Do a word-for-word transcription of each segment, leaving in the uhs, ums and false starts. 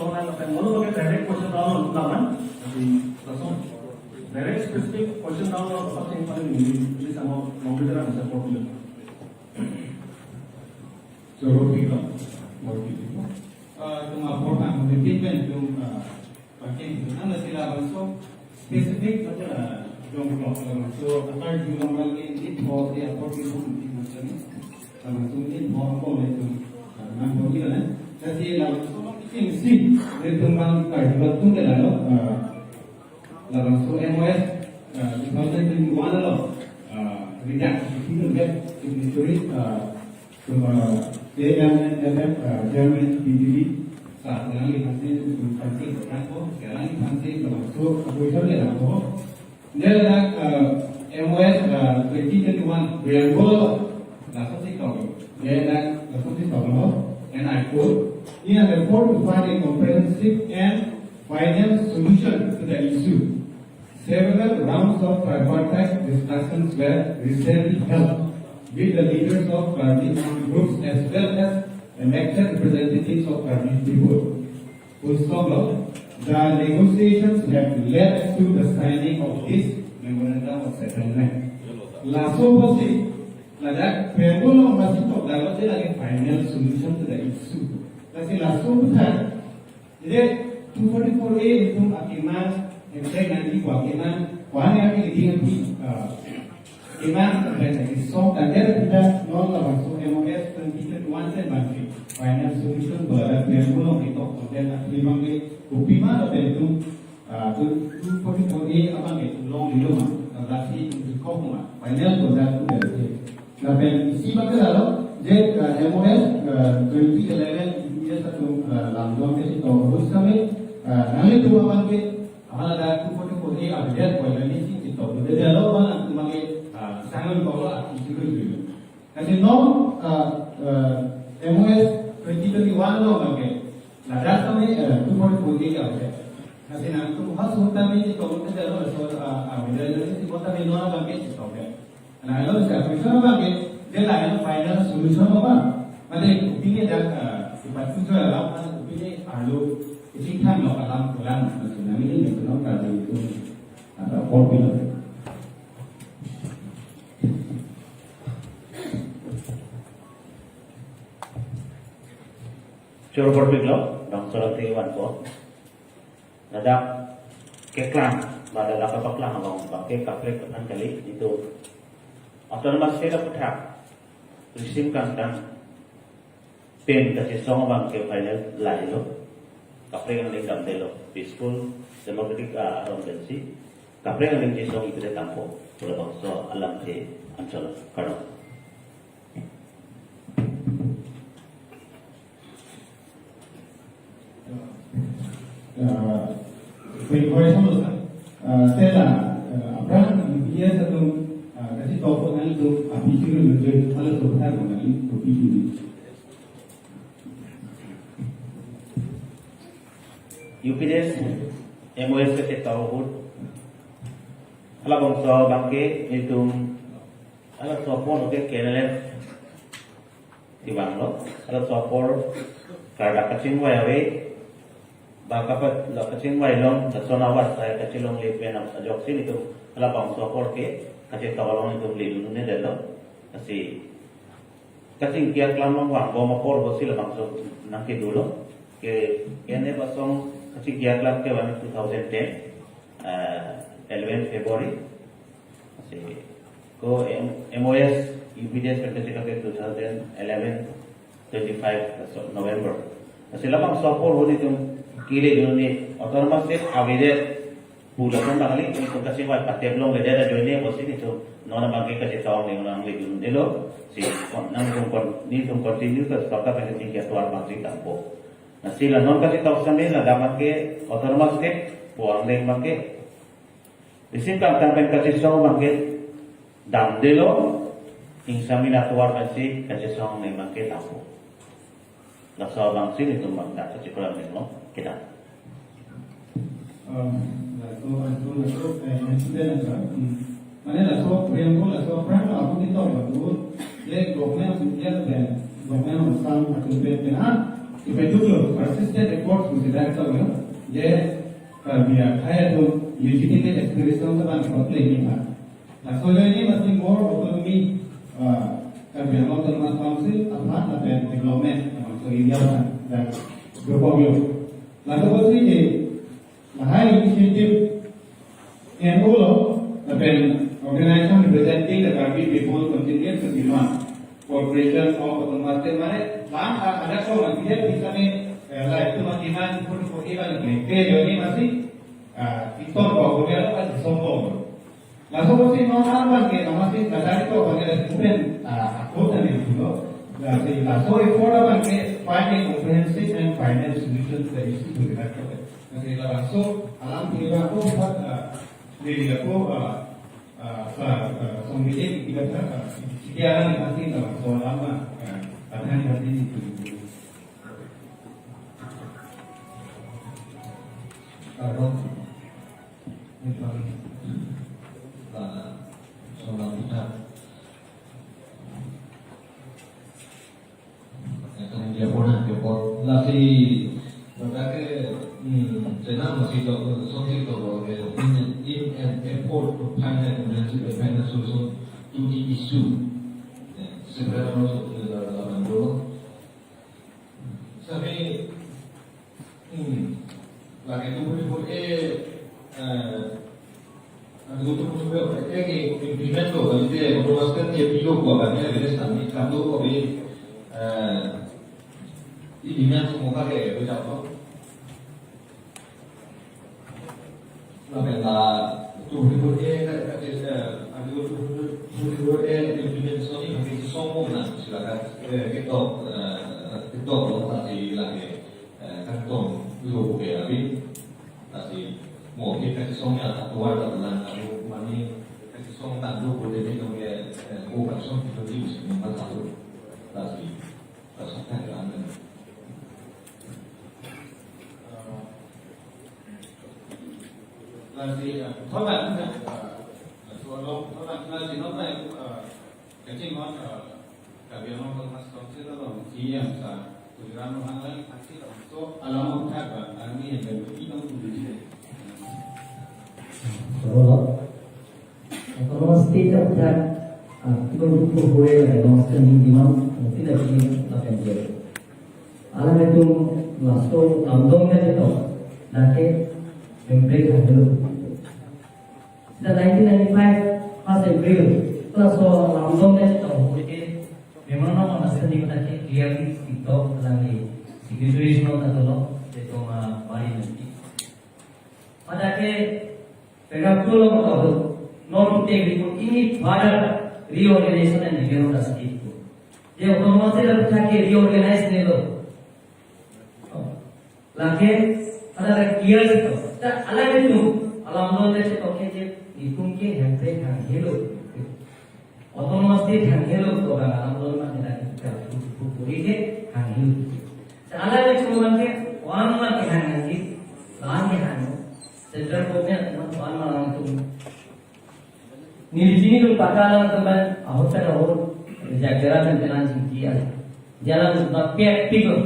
download lapen molo ke direct question download laman. Jadi langsung direct specific question download apa sih yang paling ini bisa mau mau bicara bisa problem. Choro pika, choro pika. Ah, itum apor tang commitment itum, ah, pakai itum. Anda sila bangso specific pada jong blok bangso akar jumlah lagi di apor di apor di itum di macam ni. Bangso di apor apa lagi itum? Ah, nang pon kita na. Jadi bangso makin si itum bang kai buat tu ke lalu, ah, labangso M O S, ah, two thousand twenty-one along, ah, redact, itum ke signatory, ah, Tum, ah, A M N L F, ah, Chairman P D D, sa, alangli aphansi, itum aphansi, rangko, alangli aphansi, labangso, apoiso le rangko. Dia ladak, ah, M O S, ah, twenty twenty-one, Priambolo, laso si tong. Dia ladak, laso si tong lo, and I quote, "In an effort to find a comprehensive and final solution to the issue, several rounds of tripartite discussions were recently held with the leaders of Karbi armed groups as well as elected representatives of Karbi people." Full stop lo. The negotiations have led to the signing of this memorandum of settlement. Laso apotsi, ladak Priambolo aphansi tong, ladak lake final solution to the issue. Lasi laso aphuthak, jadi two forty-four A itum akeman, enteng nanti ko akeman, ko-an yang ini dia pi, ah, keman, enteng nanti song, dan dia kita non labangso M O S twenty twenty-one sen bangke final solution berada Priambolo itu, kemudian nanti bangke kopi ma atau itu, ah, two forty-four A abangke long di rumah, lasi itu kok ma final product itu dari Lapen isi abangke lalo, je, eh, M O S, eh, twenty eleven U P S atum, eh, lamdon ke si tong, terus kami, eh, nanglitum abangke, amal ada two forty-four A update, poin kami si si tong. Jadi lalo abang atum abangke, eh, sangat bahwa aksi julu julu. Kasi no, eh, eh, M O S twenty twenty-one lo abangke, ladak kami, eh, two forty-four A update. Kasi nangtum ha sultan ni tong ke lalo so, eh, eh, update si kota ni no abangke si tong ke. Lahenlo si solution abangke, dia lahenlo final solution abang. Mate kopine dak, eh, sipatu jo alam, mate kopine arlo, isi than lo alam pulang, mate nami ini nonton kali itu, atau kopi lo. Choro porpik lo, dong choro te wan po. Ladak keklang Ba la kapaklang along abangke kaprek aphan kali, itum autonomous state aputhak risim kangtang pen kachesong abangke final lahelo. Kaprek angdeng damdelo, peaceful, democratic, ah, aron pensi kaprek angdeng chesong ipite dampo pu labangso alamthe anchot lo. Kardom. Uh, quick question, sir. Uh, sir, uh, aphrang U P D S atum, uh, kachetopo nangtum aphi churu nangtum, halaso aputhak nangtum aphi churu. U P D S M O S kachetopo ahut, halabangso abangke itum, halaso apor ke K N L F kevanglo, halaso apor kardak kachingvai ave, ba kapat lo kachingvai long, lason awas sai kachelongle pen ajoksi itum halabangso apor ke kachetok along itum ledun-un-edetlo. Lasi kachingki aklam along vangbom apor pusi labangso nangkedo lo. Ke K N F asong kachingki aklam kevang two thousand ten, eh, eleven February. Lasi ko M-, M O S U P D S pen kachetopo ke two thousand eleven twenty-five November. Lasi labangso apor ahut itum kele dun ni autonomous state avedet pu lason abang kali, itum kachingvai patep longledet ajoine pusi itum non abangke kachetong ning nangledun-un-elo. Lasi kon-, nangtum kon-, netum continue ke sorkar pen kachingki atovar abangsi dampo. Lasi la non kachetok sami la dam abangke autonomous state pu angdeng abangke risim kangtang pen kachesong abangke damdetlo, ingsam atovar pensi kachesong abangke dampo. Laso abangsi netum abang dak kachepalam ninglo kedam. Um, laso antu laso, eh, incident laso, hmm. Mane laso preamble laso aphrang lapu ketok lapu, le government of India pen, government of Assam atum pen pen, ah, ipetuklo, persistent efforts pusi dak toklo, je Karbi akhei atum legitimate aspiration ta bang kok le ni ha. Laso ajoine masi more autonomy, ah, Karbi Anglong Autonomous Council aphan lapen development amongso area aphan dak dokoklo. Laso apotsi ke lahai initiative N O lo, lapen organization representing the Karbi people continue to demand for creation of autonomous state. Mane, lang a-, ada ko lang, dia bisa ni, eh, lah itu mati man, pun ko iba ni, ke, ke, jadi masih, ah, itu kok, kemudian apa, disombong. Laso apotsi non arban ke, nama si, kadang itu, bagi ada student, ah, aku tadi itu lo. Jadi, laso effort abangke, find a comprehensive and final solution to the issue to the matter. Lasi labangso alamthe abang ako, ah, neli ako, ah, ah, sa, ah, song meeting kita sa, ah, sekian nanti labangso alam, ah, ah, adhan nanti itu. Kardom. Ini paling, ah, seorang kita. Yang dia pernah dia pernah. Lasi, maka ke, hmm, senang masih dok, songsi dok, in, in an effort to find a comprehensive and final solution to the issue. Ya, sebenarnya masuk ke dalam dulu. Tapi, hmm, lagi tu boleh buat, eh, eh, Article two forty-four A ke implement lo, kali dia, kalau master dia pilo ko, kan, ya, beres kami, kan tu, kami, eh, ini dengan semua pakai, betul tak? Lapen la two forty-four A, eh, Article two forty-four A implement soni, kami semua na, silakan, eh, kita, eh, kita, kalau tak lagi, eh, kantong lo ke, abi. Lasi mo ke kachesong ya ta tovar ta bulan, aru mane kachesong ta do ko de ni dong ke, eh, ko kachesong kita di musim ni mata tu. Lasi, lasi ta ke amen. Lasi, eh, thoda na, eh, so lo, thoda na si no na, eh, kachinghon, eh, Karbi Anglong Autonomous Council along C E M sir Tuliram Ronghang lang aksi labangso alam aputhak ba army and the Navy along tulis. Solo. Autonomous state aputhak, ah, Article two forty-four A along standing demand, ah, tidak ingin akan dia. Alanglitum laso amdong ya itu, nake membrek hadu. The nineteen ninety-five first April, class four, Lamdong Batch to, memorandum of understanding ta ke clearly sito alangli signatories no ta dolo, sito ma bari nanti. Pada ke paragraph two lo ko, not to take report any further reorganization and review of the state ko. Je autonomous state ta ke reorganize ne lo. Lake, ada lagi clear sito. Ta alanglitum, alam non le sito ke je, itum ke hempe hang helo. Autonomous state hang helo, to bang alam non ma kita kita puri ke hang helo. Ta alanglitum man ke, one man ke hang hang di, one ke hang. Central government man one man alanglitum. Neli chini tum paka alanglitum man, ahut ta ahut, jagjaran dan kenan chingki ya. Jalan na pek pik lo.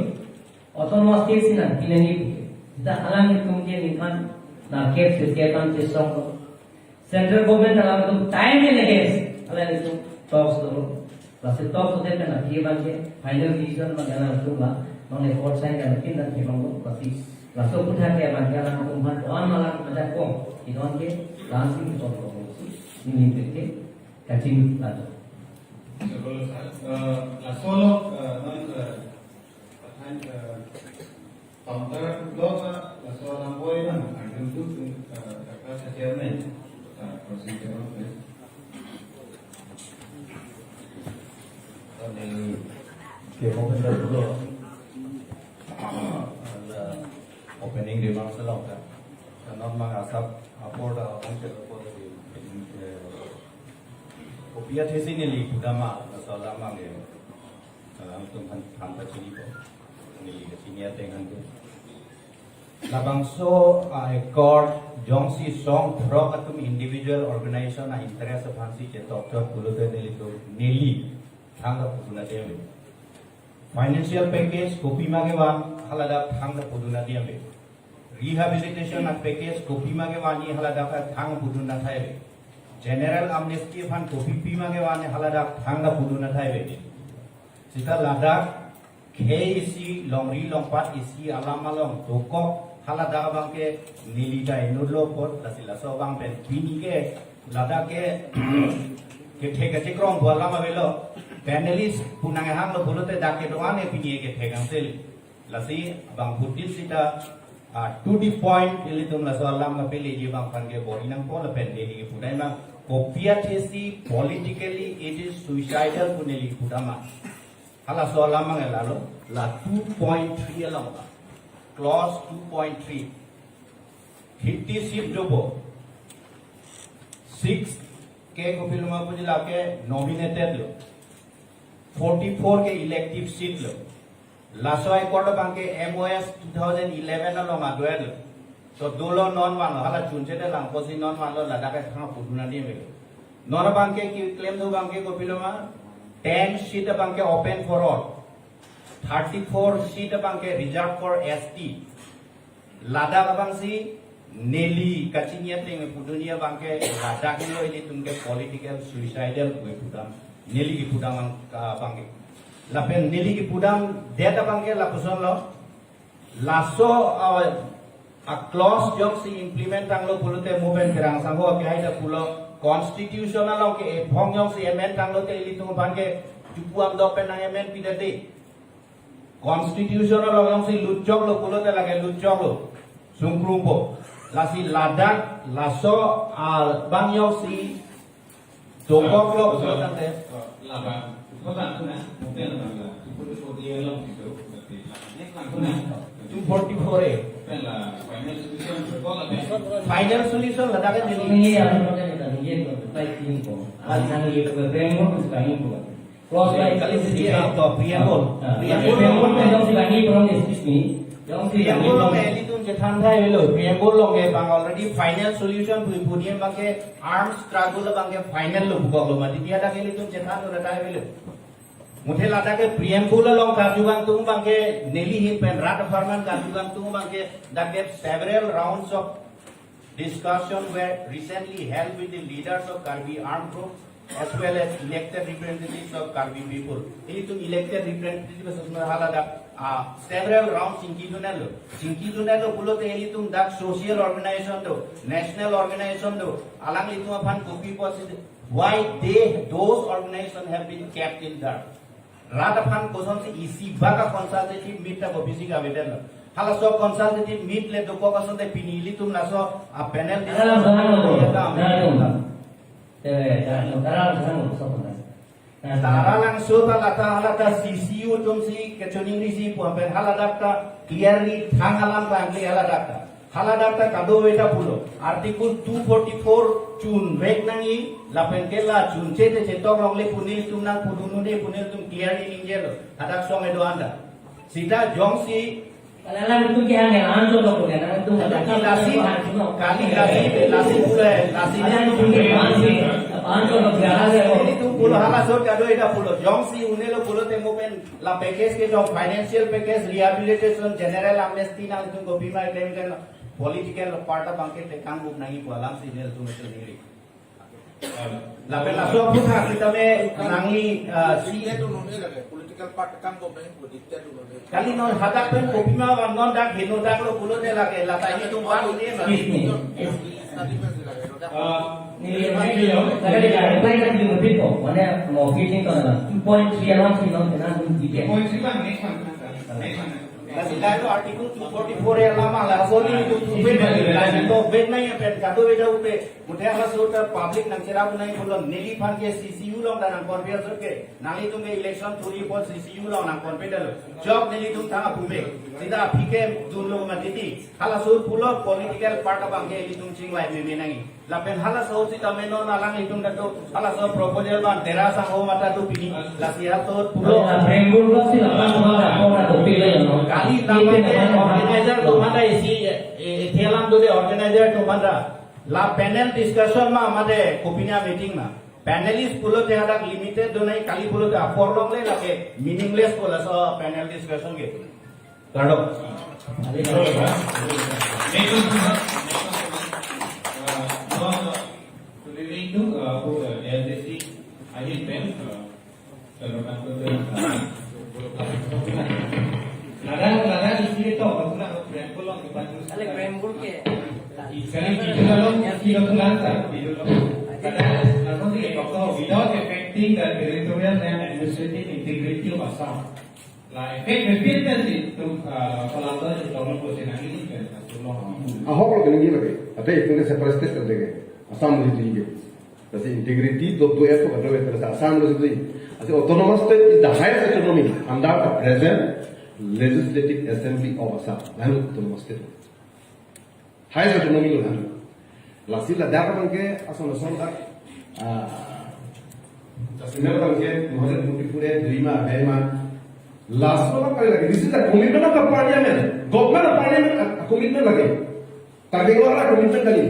Autonomous state si nangpi nangji puke. Seta alanglitum ke ningkan nangkep sirkep an chesong lo. Central government alanglitum time and again alanglitum talks lo. Lasi talks hote pen nangpi abang ke final decision abang alanglitum ba, abang le court sign kan kin nangpi abang lo. Lasi laso aphuthak ke abang ke alanglitum han on malang pada kong. Inon ke langsing talk lo. Neli ke kaching lato. Sebelum saya, eh, laso lo, eh, non, eh, Pathan, eh, counter block, eh, laso alam boi nang, arjun tu, eh, kaka sa chairman, eh, closing statement, eh. Kami ke mau benda dulu. Ada opening remarks lo kan. Karena mang asap apor da ong ke apor di, eh, kopi athesi neli pudam ma, laso alam mang ke. Alanglitum aphan aphan ta chini ko. Neli kachini ateng an ke. Labangso a-accord jongsi song throk atum individual organization a-interest aphansi chetok chot pulote nelitum neli thangta pudun adim ave. Financial package kopi ma kevan haladak thangta pudun adim ave. Rehabilitation a-package kopi ma kevan haladak thang pudun athai ave. General amnesty aphan kopi pi ma kevan haladak thangta pudun athai ave. Seta ladak khei isi longri longpat isi alam along dokok haladak abang ke neli ta inut lo apot lasi laso abang pen pini ke ladak ke kethe kachekrong pu alam avelo. Panelist pu nanghang lo pulote dak kedo-an ke pini kethe kangsel. Lasi abang pudin seta, ah, to the point ilitum laso alam kapeleji abang aphan ke bor-i nangpo lapen neli kepudai ma kopi athesi politically it is suicidal pu neli kepudam ma. Halaso alam mang lalo, la two point three along ba. Clause two point three. Fifty seat dopo. Six ke kopiloma puji lake nominated lo. Forty-four ke elective seat lo. Laso accord abang ke M O S two thousand eleven along adwel. So dolo non vanlo, hala chunche de lang kosi non vanlo ladak ke thang pudun adim ave. Non abang ke ki claim do abang ke kopiloma, ten seat abang ke open for all. Thirty-four seat abang ke reserved for S T. Ladak abangsi neli kachini ateng pudunji abang ke ladak lo ilitum ke political suicidal pu kepudam. Neli kepudam ang-, abang ke. Lapen neli kepudam det abang ke lapuson lo. Laso a, a-clause jongsi implement tanglo pulote mo pen kerang sangho ke hai ta pulo constitution along ke ephong jongsi amend tanglote ilitum aphan ke chupu amdok pen nang amend pidetde. Constitution along jongsi lutchok lo pulote lake lutchok lo. Sungkrungpo. Lasi ladak laso abang jongsi dokok lo pulo tangte. Labang. Kota tu na, mungkin labang la. Two forty-four dia long itu, berarti labang. Next lang tu na. Two forty-four A. Pen la final solution berapa la pen? Final solution ladak ke neli. Ini yang kita lihat, kita lihat, kita lihat. Asal ini ke framework, kita lihat. Clause by kali clause. Sih, ya, to preamble. Ah, preamble preamble along ke jongsi bang-i pulong, excuse me. Jongsi preamble bang-i along pulong. Ke ilitum chethan thai avelo. Preamble along ke bang already final solution pu pu dia abang ke armed struggle abang ke final lo pu kok lo mati dia dak ilitum chethan lo thai avelo. Muthe ladak ke preamble along karju kangtung abang ke neli ahin pen rat apharman karju kangtung abang ke dak ke several rounds of discussion were recently held with the leaders of Karbi armed groups as well as elected representatives of Karbi people. Ilitum elected representatives asosna haladak Ah, several round chingki dunlo. Chingki dunlo pulote ilitum dak social organization do, national organization do, alanglitum aphan kopi pusi, why they, those organization have been kept in dark? Rat aphan kosonsi isi bak a consultative meet ta kopisi kavedet lo? Halaso consultative meet le dokok asonte pini ilitum laso a panel discussion. Taralangso ta lata halata C C U atumsi kachiningri si pu pen haladak ta clearly thang alam bangli haladak ta. Haladak ta kadokave ta pulo. Article two forty-four chunvek nangji lapen ke la chunche te chetok longle pu nelitum nangpudun un-e pu nelitum clearly ningjelo. Hadak song edo anda. Sita jongsi Alanglitum ke hang answer lo ke, alanglitum ke lasi, kali lasi, lasi pulo, lasi alanglitum ke answer, answer lo ke, alanglitum pulo halaso kadokave ta pulo. Jongsi un-elo pulote mo pen la package ke jong financial package, rehabilitation, general amnesty nangtum kopima claim kan political party abangke tekang bup nangji pu alamsi nelitum itu diri. Lapen laso aphuthak sitame nangli, ah, si detail tu nonde lake, political party tekang bup nangji pu detail tu nonde. Kali non hadak pen kopima bang non dak heno dak lo pulote lake, lata ilitum bang ini ma. Excuse me. Study pen si lake, no dak. Ah, neli, neli, neli, neli, reply ka dulu lebih kok. Mana mau fitting kau na? Two point three alam si non kena dulu detail. Point three bang, next one. Next one. Lasi dak lo Article two forty-four ya lama la, so nelitum upe nangji, lasi to upe nangji pen kadokave ta upe. Muthe halaso ta public nangcherap nangji pulo, neliphan ke C C U along ta nang convey asur ke, nanglitum ke election thuri pon C C U along nang convey detlo. Jok nelitum thang apume. Sita aphi ke dunlo mati ti. Halaso pulo political party abangke ilitum chingvai meme nangji. Lapen halaso sitame non alanglitum ta tu halaso proposal ban tera sangho mata tu pini. Lasi halaso pulo. Alanglitum Bengaluru si lapan pura pura tu pila ya, no? Kali lapen organizer atum anta isi, eh, eh, thelam tu de organizer atum anta. La panel discussion ma mate kopinya meeting ma. Panelist pulote hadak limited do nangji, kali pulote apor longle lake meaningless pu laso panel discussion ke. Kardom. Next one, sir. Uh, no, no. Today we do, uh, for, uh, A I C C, I did Ben, uh, Ladak, ladak isi to, ladak Bengaluru ke. Sekarang kita lalu, kita pulang, sir. Ladak, lalu sih, without affecting the territorial and administrative integrity of Assam. La effect bebet kan si, tum, ah, Kolkata si tolong ko senang ini kan, satu lo. Ahok lo kelingi lagi. Ate itum ke separate state kan dege. Assam lo si tinggi. Lasi integrity do do eto kan do eto Assam lo si tinggi. Lasi autonomous state is the highest autonomy under the present legislative assembly of Assam. Lalu autonomous state. Highest autonomy lo kan. Lasi ladak abangke ason ason dak, ah, senior abangke, mohajan putih pure, derima, bema. Laso la kali lagi. This is a commitment of the parliament. Government of parliament, a, a commitment lagi. Tapi orang commitment kali.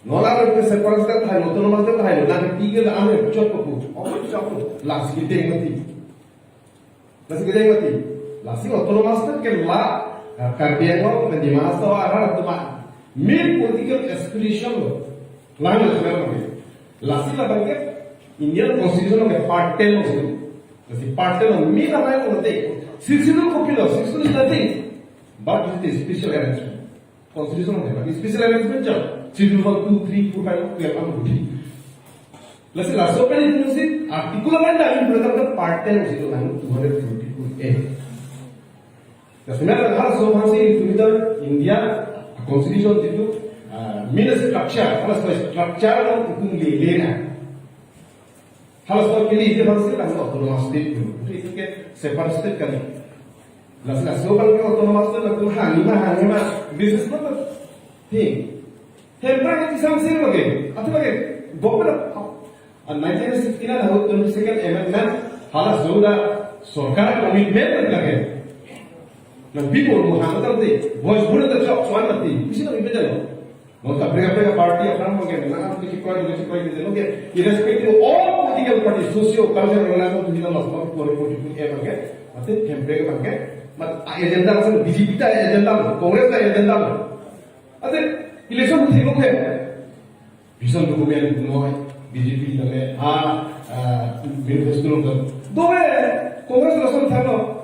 Nola ke separate state hai, autonomous state hai, nanti tiga la ame chot ko. Oh, chot ko. Lasi kita mati. Lasi kejai mati. Lasi autonomous state ke la, eh, Karbi Anglong, Dima Hasao, arat atum a main political aspiration lo. Lahan lo sebenarnya. Lasi labangke Indian Constitution ke part ten lo sih. Lasi part ten lo main apa yang lo nanti. Sixth Schedule kopi lo, Sixth Schedule is nothing. But it is a special arrangement. Constitution of the special arrangement jam. Schedule one, two, three, four, five, twelve, and fourteen. Lasi laso pen itu si article lain dari berkata part ten situ kan two hundred twenty-two A. Lasi memang hal so masih itu kita India Constitution itu, ah, main structure, hal so structure itu lelena. Hal so kali itu masih kan autonomous state itu. Itu ke separate state kan. Lasi laso abangke autonomous state latum hani ma, hani ma, this is not a thing. Hempra ke kisam sir lage, atu lage, government of, uh, nineteen sixty-nine ahut twenty-second amendment, halaso ta sorkar commitment lage. Na people mo hang tangte, voice vote ta chok, swan mati, isi na ibe jalo. Mo kaprek kaprek party aphrang mo ke, na atu chikoi, mo chikoi, mo ke, irrespective of all political party, socio cultural organization, tu hina mas, mo, political, eh, mo ke, ate hempra ke, mo ke, mat, agenda, sa B J P ta agenda, Congress ta agenda, ate election thik lo ke. Vision document noi, B J P lake, ah, ah, manifesto lo. Dobe, Congress lason thano.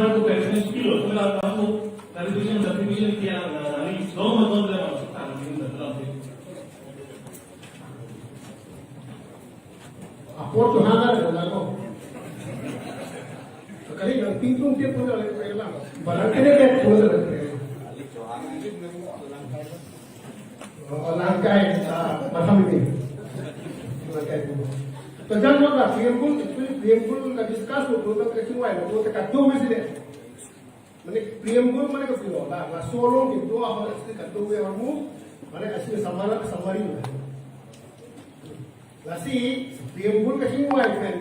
Samar ko preference kilo, kung la tahu, dari tujuan dari tujuan kia, dari dong maton dari masuk tanggung jawab. Apor Johan ada dalam ko. Sekali yang pintung dia pun ada dalam. Barang kene dia pun ada dalam. Oh, langkai, ah, macam ini. Langkai itu. Terjadi apa? Preamble, actually, preamble ka discuss lo, lo ka question why, lo ka dong masih deh. Mane preamble mane ka pilo, la, laso along kedo ahok, actually, kadokave ahormu, mane actually summary, summary. Lasi preamble kachingvai pen,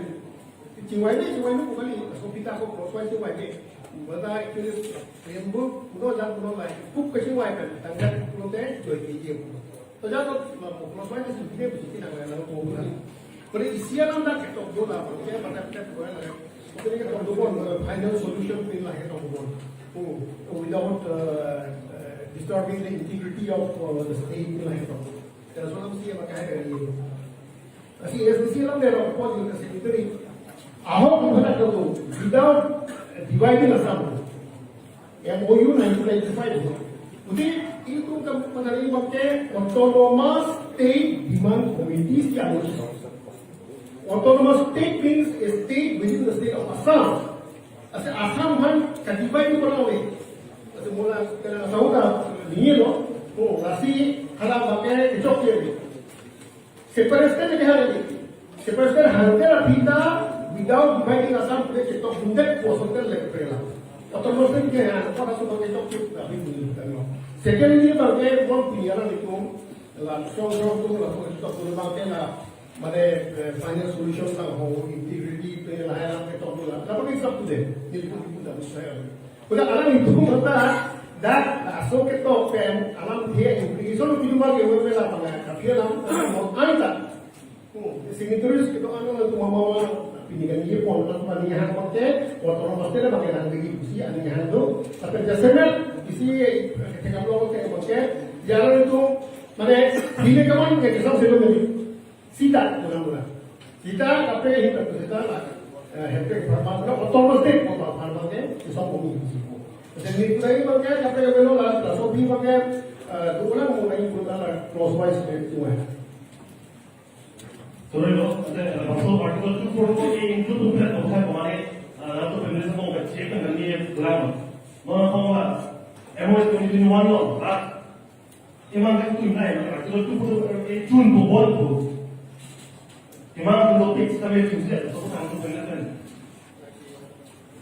Chingvai me, chingvai me pu kali, laso aphi ta ako crosswise chingvai me. Bata actually, Rembur pulo jat pulo lai, kup kachingvai pen, tanggal pulote, joike je pulo. To jat to, ma, crosswise si bine, bisi kinang lai, lalu ko na. Kali isi alam dak ketok do la, oke, bata ketok do la. Oke, ketok do bon, final solution pin la ketok do bon. Hmm. Without, uh, uh, disturbing the integrity of, uh, the state, pin la ketok do. Laso alam si apa kaya kali. Lasi A S D C alam dei rong po jil ke secretary. Ahok mengatakan tu, without dividing Assam. M O U nineteen ninety-five. Jadi, itu kan menerima ke Autonomous State Demand Committee si anu. Autonomous State means a state within the state of Assam. Asal Assam han kadivide itu orang ni. Asal mula kena sauda ni lo. Oh, lasi hala pakai kecok dia ni. Separate state ke hari ini. Separate state hante la aphi ta without dividing Assam pule ketok hundred percent le pela. Autonomous state ke ya, apa kasu bang ketok kit, tapi ini kan lo. Secondly, bang ke, mon pilihan itu, la, song, song, tu, la, song, ketok, tu, bang ke, la, mane, eh, final solution, la, ho, integrity, pe, la, ya, ketok, tu, la. Tapi itu sab tu dei, ini pun, pun, tak bisa, ya. Kuda alam itu mata dak laso ketok pen alam dia implication itu magi webe la pala kapia lam mo anta. Hmm, signatories ketok alam itu mama mama pini kan ye pon kan panihan pakai, kotor pasti ada pakai nang bagi pusi anihan tu. Tapi jasemet isi ketika blog ke pakai jalan itu mana ini kawan ke kesal sebelum ini. Sita, mula-mula. Sita, kape, hita, sita, la, eh, hempe, pharma, na, autonomous state, pharma, pharma ke, isong komi, isong komi. Jadi, ni, pura, ini pakai, kape, kape, lo, la, la, so, bi, pakai, eh, dua orang, mau naik, pura, la, crosswise, eh, itu, eh. Sorry, lo, ada, eh, masuk article two forty-four A include, tu, kan, tu, kan, kemana, eh, tu, penulis, mau, kecil, kan, ini, pulang, lo. Mana, kamu, lah, M O S twenty twenty-one, lo, ah. Iman kan tu nai, iman kan tu tu tu eh, chun tu bol tu. Iman kan tu fix kami tu je, tu kan tu kan kan.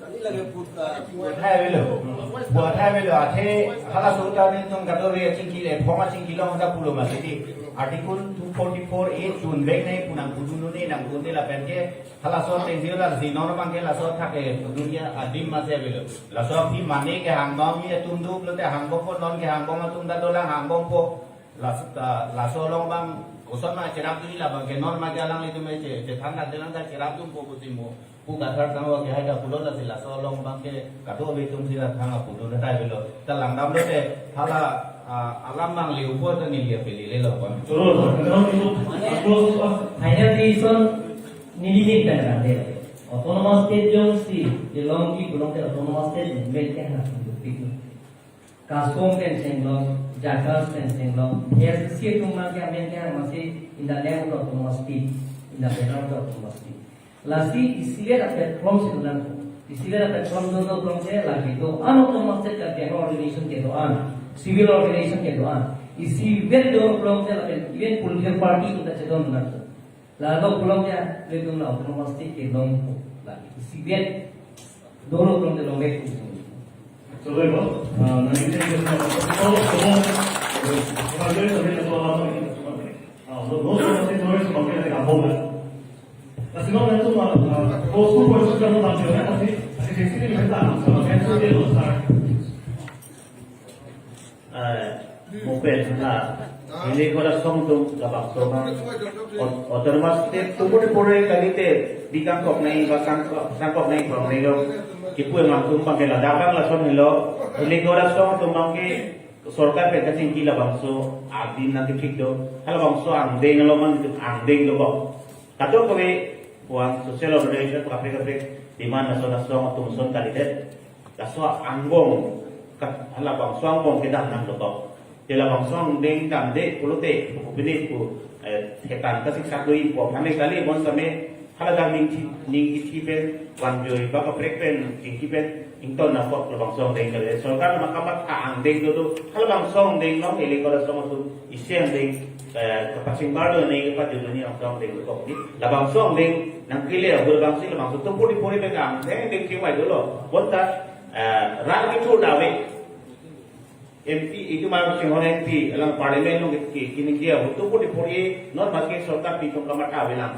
Kami lagi put ka. Buat hai belo. Buat hai belo. Athe hala sota ni tum kato re chingki le, phonga chingki long ta pulo ma siti. Article two forty-four A chun bek nai pu nangpudun ne nangpudun ne lapen ke. Halaso ateng silo la si non abang ke laso athak ke dunia adim masi avelo. Laso aphi mane kehang bom atum do pulote hangbompo, non kehang bom atum ta dolang hangbompo. Laso ta, laso along abang koson ma cherap dun, labang ke non ma ke alanglitum ke che, chethan dak dolang ta cherap dunpo pusi mo. Pu kathar tanglo ke hai ta pulo, lasi laso along abang ke kadokave atum si la thang apudun ta avelo. Ta langdamlote hala, ah, alam abang le upo ta neli apeli lelo kon. Terus, terus itu, terus, ah. Final decision neli pen kan dei. Autonomous state jongsi kelongji pulote autonomous state movement ke ha, betul. CASCOM pen chenglong, JACAS pen chenglong, A S D C atum abang ke amen ke ha, masi in the name of autonomous state, in the banner of autonomous state. Lasi isivet aplatform si dolang. Isivet aplatform do do pulote lagi do-an autonomous state ke organization kedo-an, civil organization kedo-an. Isivet do pulote lapen even political party atum ta chedon dolang. Ladak pulote ilitum la autonomous state kelong lagi. Isivet do pulote longvek. Sorry, lo. Ah, nanti kita akan, oh, oh, oh. Ah, lo, lo, lo, lo, lo, lo, lo, lo, lo, lo. Kasi no, ito, ah, ah, those two persons are not here, kasi, kasi sixteen minutes na, so, kasi ito, ito, sir. Eh, mungkin, na, ini ko asong atum labangso abang, aut-, autonomous state tu pura pura kalite, di kangkok nai, ba kangkok, kangkok nai, kangkok nai lo, kipu abang atum abang ke ladak abang lason helo, ini ko asong atum abang ke, sorkar pen kachingki labangso adim nangkethik do, halabangso angdeng along abang angdeng do kok. Kadokave puan social organization kaprek kaprek demand lason asong atum ason kalidet. Laso angbong kat halabangso angbong kedam nangkok. Halabangso angdeng damde pulote, pini pu, eh, hetan ta siksak do-ipo. Kami kali bon same Hala dak ning thi, ning kithi pen, vanjoi ba kaprek pen, ning kithi pen, ington nangkok labangso angdeng kali. Sorkar ma kamatha angdeng do do, halabangso angdeng along ili ko asong atum, isi angdeng, eh, kapachingbar do ne, kapajut do ne, labangso angdeng dokok di. Labangso angdeng nangkele, ahut labangsi, labangso tu puri puri pen angdeng, angdeng chingvai dolo. Bonta, eh, rat kitu dave. M P, itu ma Singhon M P, alang parliament along ki, ki, kini kia, tu puri puri, non maske sorkar pitung kamatha avelang.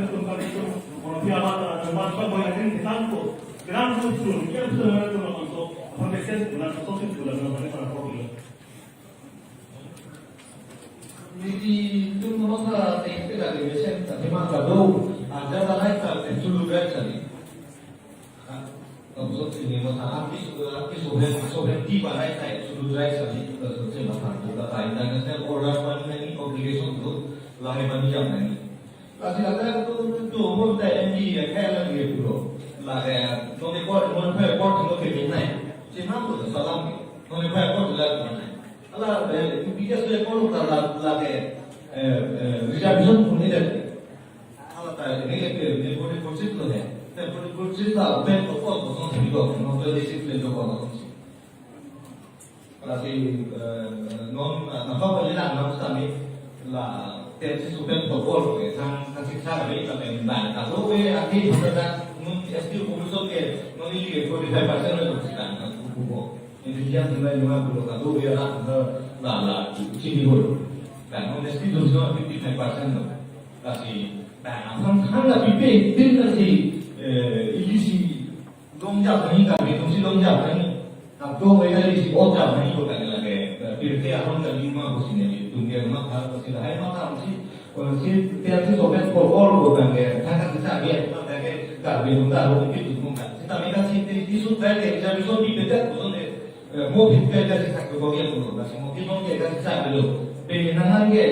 pen tum kami tum, orang pia ba ta, tum ba ba yang ini tanto, gran tu tu, yang tu tu tu tu, apa mesen tu na tu tu tu tu, apa mesen tu tu tu. Nelitum masa tekte la division ta tema kado, ada ta naik ta absolute right tadi. Nah, absolute ini masa arti sudah arti sohen sohen di balai ta absolute right tadi. Kita sose masa kita ta international order mani nani obligation tu lahai mani jam nani. Lasi ladak tu tu umur ta M D ya kaya lagi ya pulo. Lagi non ekor non pe ekor tu ke nai. Cina tu salam ke. Non pe ekor tu lagi nai. Ala eh tu biasa tu ekor tu la lagi eh eh reservation pun ni deh. Ala ta ini ke ni pun ni kursi tu deh. Ni pun ni kursi tu ben tu kok kosong sih kok. Non tu disiplin tu kok kosong sih. Lasi, eh, non, eh, nampak pajila nam sami la T M C supen football ke sang kasih sa kami tapi nang kado we ati benda nun S T commission ke non ini ke forty five percent le sita nang kubo. Ini dia nilai lima puluh kado we la la la sini bol. Dan non S T commission fifty five percent lo. Lasi dan asam sang la pipe tin lasi, eh, ilisi Longjap nangji kami, tumsi longjap nangji. Kado we kali si otjap nangji ko kali lake. Pirke ahon kali ma ko sini, tumke ma kar ko sini, hai ma kar si, ko si, tiap si sobet pokol ko kangke, thangka sisa biar, ma kangke, kar bi nungta ho, pi tu nungta. Sita meka si, ti, ti sut kangke, jam so bi bedak ko sonde. Eh, mo phit ke kasi sak ko ke pulo, kasi mo phit mo ke kasi sak lo. Pengenangan ke,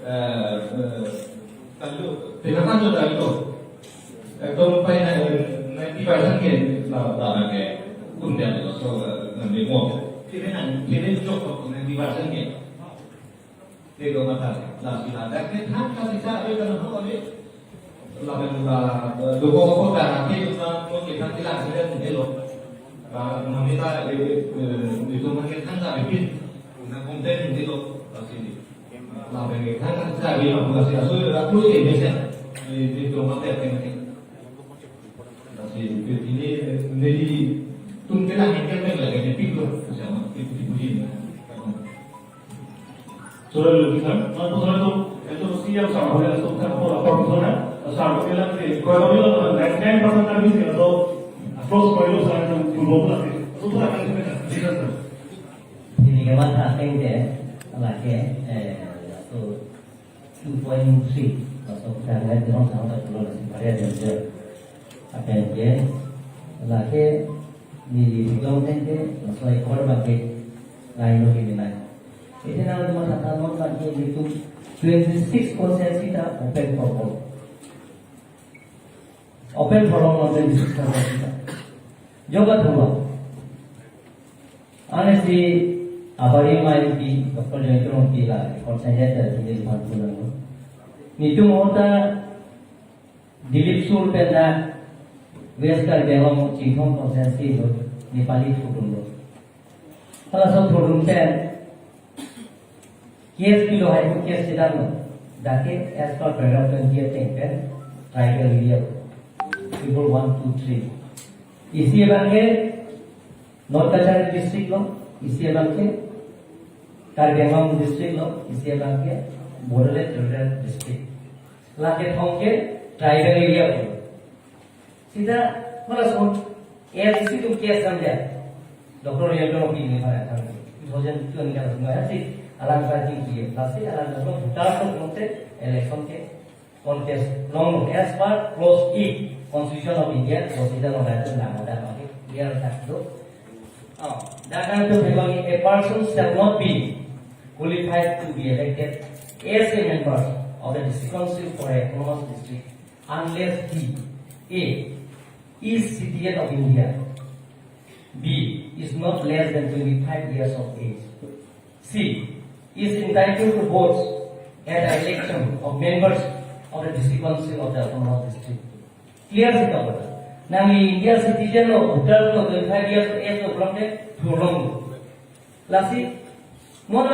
eh, eh, kalau pengenangan lo dari lo. Ekdom pai na, eh, ninety percent ke na, na ke kun dia lo, so, eh, na ni mo. Kini na, kini chok ko ninety percent ke. Te do mata, lasi ladak ke than kasi sak lo kan ho ni. Lapen la, eh, do ko ko ta ke na mo ke than kilang sida ni lo. Ah, namita, eh, eh, itu makin than ta bibit. Na konten ni lo, lasi ni. Lapen ke than kasi sak lo, lasi asu la tu ke biasa. Ni, ni do mata ke ni. Lasi, eh, ini, eh, ni tum ke na ni ke lagi ni pik lo, sama, pik, pik, pik. Sudah dulu, sir. Mas, sudah tu, itu siap sama, boleh langsung kan, apa, apa, sudah. Asal, oke lah, sih. Kalau dia, ninety nine percent kan bisa, atau, close, kalau, sir, itu, itu, itu, itu, itu, sir. Ini ke mata ateng ke, lagi, eh, itu two point three, masuk ke anggaran di ruang sama tak perlu nasi pada dan dia. Apa yang dia, lagi, ni di ruang ateng ke, masuk ekor bagi, lain lagi ni lain. Itu nama rumah tangga non bagi itu twenty six percent kita open for all. Open for all, twenty six percent kita. Joga dua. Honestly, abari mai di Doctor Jayanta Rongpi la, Conscience Letter di Lipan Pulang. Nitum hota Dilip Sur penda West Karbi Anglong Chinthong constituency lo, Nepali thudun lo. Hala so thudun pen case pilo hai pu case sedang lo. Dake as per paragraph twenty ateng pen tribal area. People one, two, three. Isi abang ke North Cachar district lo, isi abang ke Karbi Anglong district lo, isi abang ke Bodoland Territorial District. Lake thong ke tribal area lo. Sida, mala so, A I C C tu case samjak. Doctor Jayanta Rongpi ni para kan. Two thousand two ni kan, masi alang ka jing ki, masi alang ka voter tu mungkin election ke contest long as per clause eight Constitution of India, Constitution of India, nama dah mati, biar tak tu. Oh, dah kan tu memang a person shall not be qualified to be elected as a member of the district council for a autonomous district unless he, A, is citizen of India, B, is not less than twenty-five years of age, C, is entitled to votes at the election of members of the district council of the autonomous district. Clear sih, Doctor? Nang India citizen lo, voter lo, twenty-five years of age lo, pulang ke, pulang. Lasi, mo